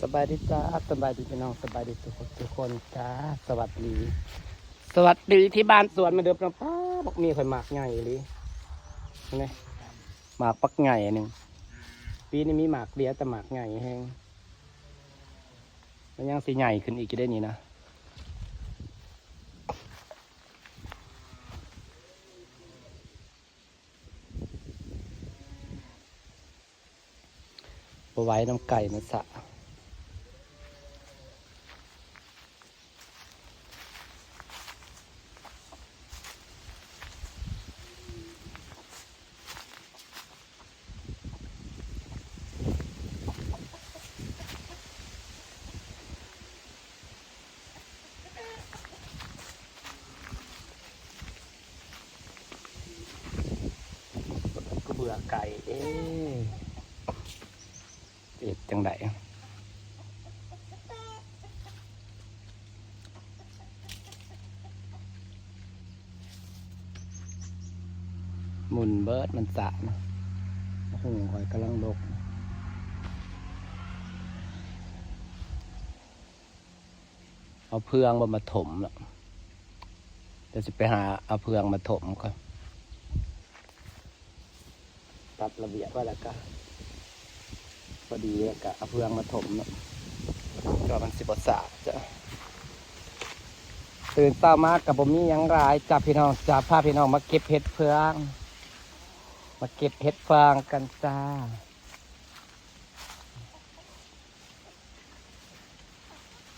ສະບາຍດີຈ້າ ສະບາຍດີພີ່ນ້ອງ ສະບາຍດີທຸກຄົນທຸກຄົນຈ້າ ສະຫວັດດີ ສະຫວັດດີທີ່ບ້ານສວນເໝືອນເດີມເນາະ. ປ້າ ບັກໝີ່ຂ້ອຍໝາກໃຫຍ່ອີ່ຫຼີ ເຫັນໄໝ ໝາກບັກໃຫຍ່ໜຶ່ງ ປີນີ້ມີໝາກດຽວແຕ່ໝາກໃຫຍ່ແຮງ ມັນຍັງຊິໃຫຍ່ຂຶ້ນອີກຢູ່ເດ້ນີ້ນະ. ບໍ່ໄຫວນຳໄກ່ນຳສະ ກໍເບື່ອໄກ່ເດ້ ເຮັດຈັ່ງໃດ ໝຸ່ນເບີດມັນສະນະ ຫຸ່ງຂ້ອຍກຳລັງດົກ. ເອົາເຟືອງບໍ່ມາຖົມລະ ດຽວຊິໄປຫາເອົາເຟືອງມາຖົມກ່ອນ. ຕັດລະບຽບໄວ້ແລ້ວກະ ພໍດີ ແລ້ວກະເອົາເຟືອງມາຖົມເນາະ ເພື່ອມັນຊິບໍ່ສາກຈ້ະ. ຕື່ນເຊົ້າມາກະບໍ່ມີຫຍັງຫຼາຍຈ້ະພີ່ນ້ອງຈ້ະ ພາພີ່ນ້ອງມາເກັບເຫັດເຟືອງ ມາເກັບເຫັດເຟືອງກັນຈ້າ.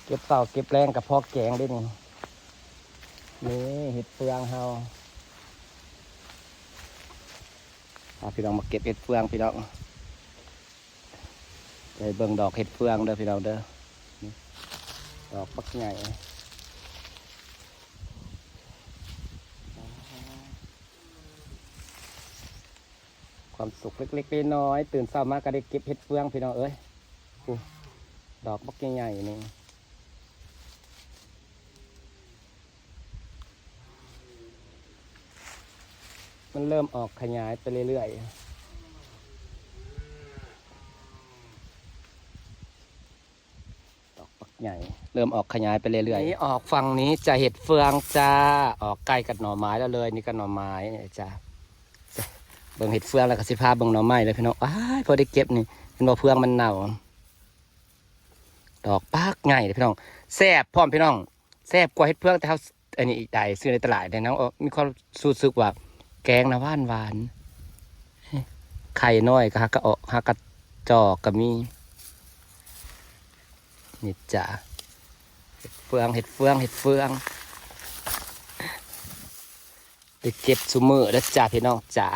ເກັບເຊົ້າເກັບແລງກໍພໍແກງເດ້ນີ້ ນີ້ເຫັດເຟືອງເຮົາ. ພາພີ່ນ້ອງມາເກັບເຫັດເຟືອງພີ່ນ້ອງ ໄດ້ເບິ່ງດອກເຫັດເຟືອງເດີພີ່ນ້ອງເດີ ນີ້ ດອກບັກໃຫຍ່. ຄວາມສຸກເລັກໆນ້ອຍໆ ຕື່ນເຊົ້າມາກໍໄດ້ເກັບເຫັດເຟືອງພີ່ນ້ອງເອີຍ ໂອ້ ດອກບັກໃຫຍ່ໆນີ້ ມັນເລີ່ມອອກຂະຫຍາຍໄປເລື້ອຍໆ. ດອກບັກໃຫຍ່ ເລີ່ມອອກຂະຫຍາຍໄປເລື້ອຍໆ ນີ້ອອກຝັ່ງນີ້ຈະເຫັດເຟືອງຈ້າ ອອກໃກ້ກັບໜໍ່ໄມ້ແລ້ວເລີຍ ນີ້ກໍໜໍ່ໄມ້ນີ້ຈ້າ. ເບິ່ງເຫັດເຟືອງແລ້ວກໍຊິພາເບິ່ງໜໍ່ໄມ້ເລີຍພີ່ນ້ອງ. ອ້າຍ ພໍໄດ້ເກັບນີ້ ເຫັນບໍ່ ເຟືອງມັນເນົ່າ ດອກບັກໃຫຍ່ເດ້ພີ່ນ້ອງ ແຊບພ້ອມພີ່ນ້ອງ ແຊບກວ່າເຫັດເຟືອງ ແຕ່ເຮົາ ອັນນີ້ອີກໃດ ຊື້ໃນຕະຫຼາດເດ້ເນາະ ມີຄວາມຮູ້ສຶກວ່າແກງນະຫວານໆ ໄຂ່ນ້ອຍກໍຫາກະເອາະ ຫາກະຈອກກໍມີ. ນີ້ຈ້າ ເຫັດເຟືອງ ເຫັດເຟືອງ ເຫັດເຟືອງ ໄດ້ເກັບຊຸມື້ເດີຈ້າພີ່ນ້ອງຈ້າ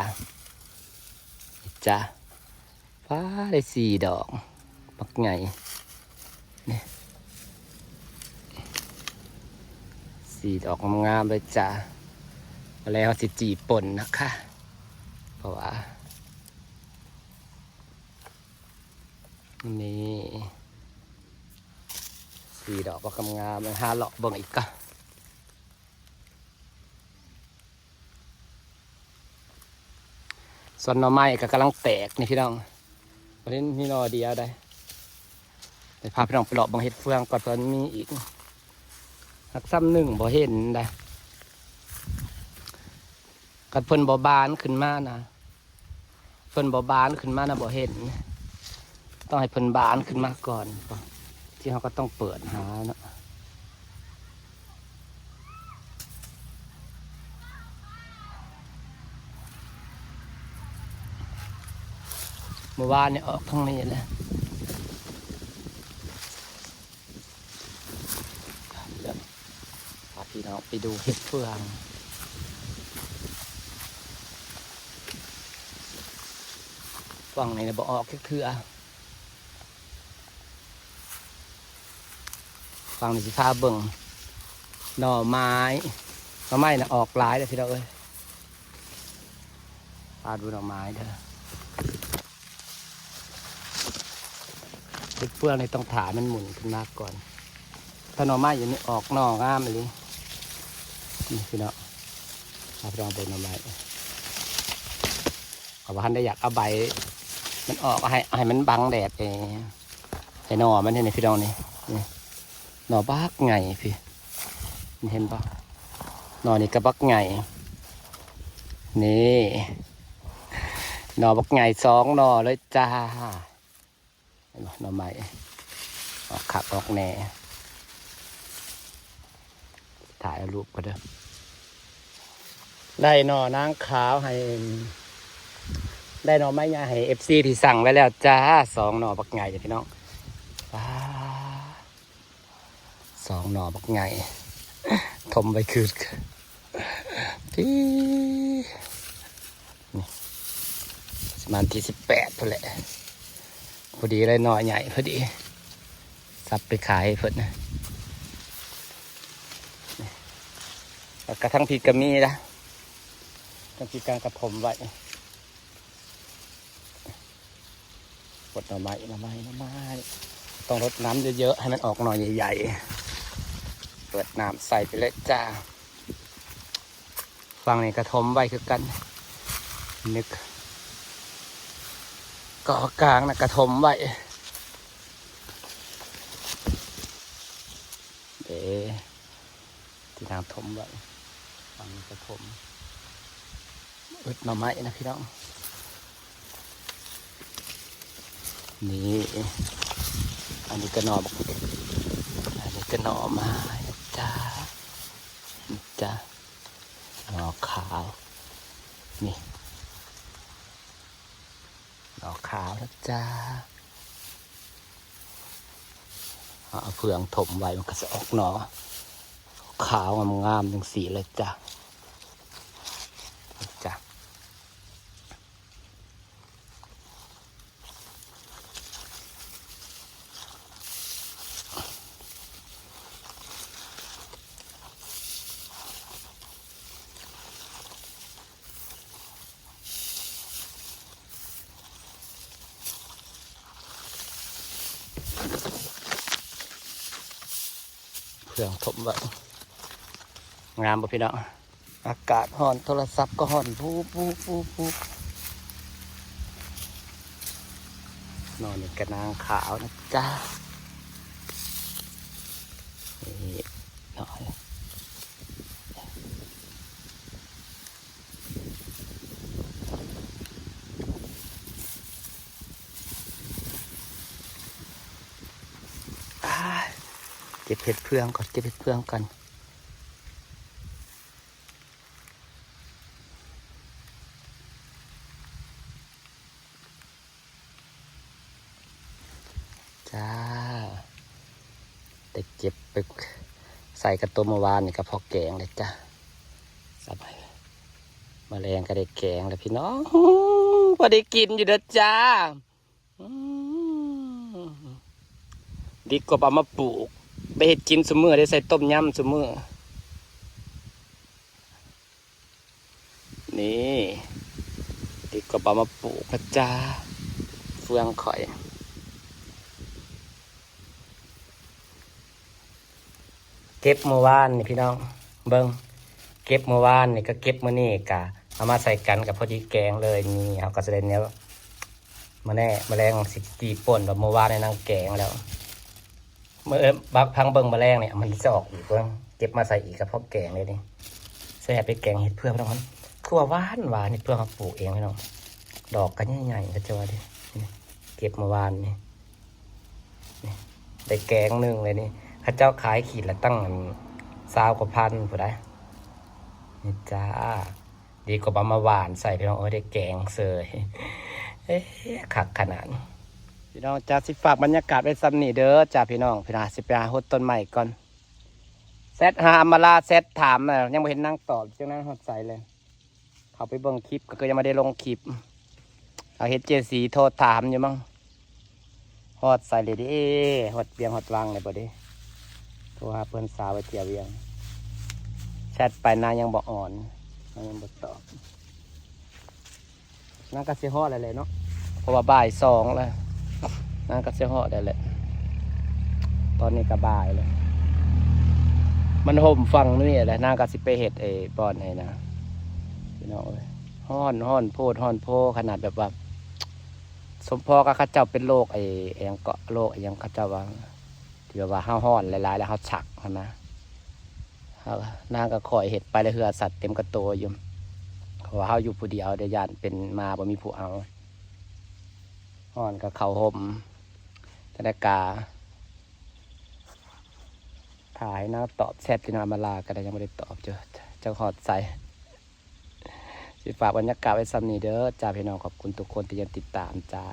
ນີ້ຈ້າ. ປ້າ ໄດ້ສີ່ດອກ ບັກໃຫຍ່ ນີ້ ສີ່ດອກງາມໆເລີຍຈ້າ. ແລ້ວເຮົາຊິຈີ່ປົ່ນນະຄະ ເພາະວ່າ ນີ້ ສີ່ດອກບັກງາມໆ ຫາເລາະເບິ່ງອີກກະ. ສ່ວນໜໍ່ໄມ້ກໍກຳລັງແຕກນີ້ພີ່ນ້ອງ ບໍ່ເຫັນ ມີໜໍ່ດຽວໃດ. ໄດ້ພາພີ່ນ້ອງໄປເລາະເບິ່ງເຫັດເຟືອງກ່ອນ ເພິ່ນມີອີກ ຫາກຊ້ຳໜຶ່ງບໍ່ເຫັນໃດ. ຄັນເພິ່ນບໍ່ບານຂຶ້ນມານະ ເພິ່ນບໍ່ບານຂຶ້ນມານະ ບໍ່ເຫັນ ຕ້ອງໃຫ້ເພິ່ນບານຂຶ້ນມາກ່ອນ ທີ່ເຮົາກໍຕ້ອງເປີດຫາເນາະ. ເມື່ອວານນີ້ອອກທາງນີ້ແຫຼະ. ພາພີ່ນ້ອງໄປດູເຫັດເຟືອງ ຝັ່ງນີ້ນະ ບໍ່ອອກຈັກເທື່ອ. ຝັ່ງນີ້ຊິພາເບິ່ງໜໍ່ໄມ້ ໜໍ່ໄມ້ນະອອກຫຼາຍເດີພີ່ນ້ອງເອີຍ. ພາດູໜໍ່ໄມ້ເດີ. ເຫັດເຟືອງນີ້ຕ້ອງຖ້າໃຫ້ມັນໝຸ່ນຂຶ້ນມາກ່ອນ. ຖ້າໜໍ່ໄມ້ຢູ່ນີ້ອອກໜໍ່ງາມອີ່ຫຼີ. ນີ້ພີ່ນ້ອງ ເຮົາລອງເບິ່ງໜໍ່ໄມ້. ເຂົາບໍ່ທັນໄດ້ຢາກເອົາໃບມັນອອກ ເອົາໃຫ້ ເອົາໃຫ້ມັນບັງແດດແດ່. ໃສ່ໜໍ່ມັນເຫັນນີ້ພີ່ນ້ອງນີ້ ນີ້ ໜໍ່ບັກໃຫຍ່ພີ່ ເຫັນບໍ່? ໜໍ່ນີ້ກໍບັກໃຫຍ່ ນີ້ ໜໍ່ບັກໃຫຍ່ສອງໜໍ່ເລີຍຈ້າ. ເຫັນບໍ່? ໜໍ່ໄມ້ອອກຄັກອອກແນ່ ຖ່າຍເອົາຮູບກ່ອນເດີ. ໄດ້ໜໍ່ນາງຂາວໃຫ້ ໄດ້ໜໍ່ໄມ້ໃຫຍ່ໃຫ້ເອັຟຊີທີ່ສັ່ງໄວ້ແລ້ວຈ້າ ສອງໜໍ່ບັກໃຫຍ່ພີ່ນ້ອງ. ປາດ ສອງໜໍ່ບັກໃຫຍ່ ຖົມໄວ້ຄື ພີ້ ນີ້ ປະມານທີສິບແປດພຸ້ນແຫຼະ ພໍດີເລີຍ ໜໍ່ໃຫຍ່ພໍດີ ສັບໄປຂາຍໃຫ້ເພິ່ນ. ແລ້ວກະທັງພີ້ກະມີນະ ທັງພີ້ກະກະຖົມໄວ້. ກົດໜໍ່ໄມ້ ໜໍ່ໄມ້ ໜໍ່ໄມ້ ຕ້ອງລົດນ້ຳເຍີະໆ ໃຫ້ມັນອອກໜໍ່ໃຫຍ່ໆ ເປີດນ້ຳໃສ່ໄປເລີຍຈ້າ. ຝັ່ງນີ້ກະຖົມໄວ້ຄືກັນ ນຶກ ກໍກາງນະກະຖົມໄວ້ ເດ້ ທີ່ນາງຖົມໄວ້ ຝັ່ງນີ້ກະຖົມ ອຶດໜໍ່ໄມ້ນະພີ່ນ້ອງ. ນີ້ ອັນນີ້ກະໜໍ່ບັກ ອັນນີ້ກະໜໍ່ໄມ້ນະຈ້າ ນີ້ຈ້າ ໜໍ່ຂາວ ນີ້ ໜໍ່ຂາວນະຈ້າ. ເອົາເຟືອງຖົມໄວ້ ມັນກະຊິອອກໜໍ່ຂາວງາມໆ ຈັ່ງຊີ້ເລີຍຈ້າ ຈ້າ. ເຟືອງຖົມໄວ້ ງາມບໍ່ພີ່ນ້ອງ? ອາກາດຮ້ອນ ໂທລະສັບກໍຮ້ອນ ປູບໆໆໆ. ໜໍ່ນີ້ກະນາງຂາວນະຈ້າ ນີ້ ໜໍ່ ອ້າຍ ເກັບເຫັດເຟືອງກ່ອນ ເກັບເຫັດເຟືອງກ່ອນ. ຈ້າ ໄດ້ເກັບໄປໃສ່ກັບໂຕມື້ວານນີ້ ກໍພໍແກງແລ້ວຈ້າ. ສະບາຍ ມື້ແລງກໍໄດ້ແກງແລ້ວພີ່ນ້ອງ ພໍໄດ້ກິນຢູ່ເດີຈ້າ. ອືມ ດີກວ່າເອົາມາປູກ ໄປເຮັດກິນຊຸມື້ ໄດ້ໃສ່ຕົ້ມຍຳຊຸມື້. ນີ້ ຕິດກໍເອົາມາປູກນະຈ້າ ເຟືອງຂ້ອຍ ເກັບມື້ວານນີ້ພີ່ນ້ອງ ເບິ່ງ ເກັບມື້ວານນີ້ກໍເກັບມື້ນີ້ ກະເອົາມາໃສ່ກັນ ກໍພໍດີແກງເລີຍ. ນີ້ເຮົາກໍຊິໄດ້ແນວ ມາແນ່ ມາແລງຊິຈີ່ປົ່ນ ວ່າມື້ວານນີ້ນາງແກງແລ້ວ. ມື້ ບັກພັງເບິ່ງມະແລງນີ້ ມັນຈະອອກອີກເບິ່ງ ເກັບມາໃສ່ອີກ ກະເພາະແກງເລີຍນີ້ ແຊບເລີຍ ແກງເຫັດເຜືອກພີ່ນ້ອງ. ຄືວ່າຫວານຫວານ ເຫັດເຜືອກເຮົາປູກເອງພີ່ນ້ອງ ດອກກະໃຫຍ່ໆ ເຂົາເຈົ້າວ່າເດ້. ນີ້ ເກັບມື້ວານນີ້ ນີ້ ໄດ້ແກງໜຶ່ງເລີຍນີ້ ເຂົາເຈົ້າຂາຍຂີດລະຕັ້ງ ອັນ ຊາວກວ່າພັນພຸ້ນໃດ໋ ນີ້ຈ້າ. ດີກວ່າເອົາມາຫວ່ານໃສ່ພີ່ນ້ອງເອີຍ ໄດ້ແກງເສີຍ ເອີ ຄັກຂະໜາດ. ພີ່ນ້ອງຈ້າ ຊິຝາກບັນຍາກາດໄວ້ສ່ຳນີ້ເດີຈ້າພີ່ນ້ອງ. ພີ່ນ້ອງ ຊິໄປຫາຫົດຕົ້ນໄມ້ກ່ອນ ແຊັດຫາອຳມາລາ ແຊັດຖາມນະ ຍັງບໍ່ເຫັນນາງຕອບ ຈັກນາງຮອດໃສແລ້ວ. ເຂົ້າໄປເບິ່ງຄລິບ ກໍຄືຍັງບໍ່ໄດ້ລົງຄລິບ ເອົາເຫັນເຈສີໂທຖາມຢູ່ມັງ. ຮອດໃສແລ້ວເດ້ ຮອດວຽງຮອດວັງແລ້ວບໍ່ເດ້. ໂທຫາເພິ່ນສາວໄປທ່ຽວວຽງ ແຊັດໄປນາງຍັງບໍ່ອ່ອນ ນາງຍັງບໍ່ຕອບ. ນາງກໍຊິຮອດແລ້ວແຫຼະເນາະ ເພາະວ່າບ່າຍສອງແລ້ວ ນາງກໍຊິຮອດແລ້ວແຫຼະ. ຕອນນີ້ກໍບ່າຍແລ້ວ ມັນຮົ່ມຝັ່ງນີ້ແຫຼະ ນາງກໍຊິໄປເຮັດໄອ້ບ່ອນໄອ້ນະ ພີ່ນ້ອງເອີຍ. ຮ້ອນ ຮ້ອນໂພດ ຮ້ອນໂພ ຂະໜາດແບບວ່າ ສົມພໍກັບເຂົາເຈົ້າເປັນໂລກໄອ້ ອີ່ຫຍັງເກາະ ໂລກອີ່ຫຍັງເຂົາເຈົ້າວ່າ ທີ່ແບບວ່າເຮົາຮ້ອນຫຼາຍໆ ແລ້ວເຮົາຊັກຫັ້ນນະ. ເຮົາ ນາງກໍຄ່ອຍເຮັດໄປ ແລ້ວເຫື່ອສັດເຕັມກະໂຕຢູ່ ເພາະວ່າເຮົາຢູ່ຜູ້ດຽວເດ້ ຢ້ານເປັນໝາບໍ່ມີຜູ້ເອົາ. ຮ້ອນກໍເຂົ້າຮົ່ມ ແຕ່ນາກາ ຖ້າໃຫ້ນາງຕອບແຊັດຢູ່ເນາະ ອຳມາລາກໍໄດ້ ຍັງບໍ່ໄດ້ຕອບຢູ່ ຈັກຮອດໃສ. ຊິຝາກບັນຍາກາດໄວ້ສ່ຳນີ້ເດີຈ້າ ພີ່ນ້ອງ. ຂອບຄຸນທຸກຄົນທີ່ຍັງຕິດຕາມຈ້າ.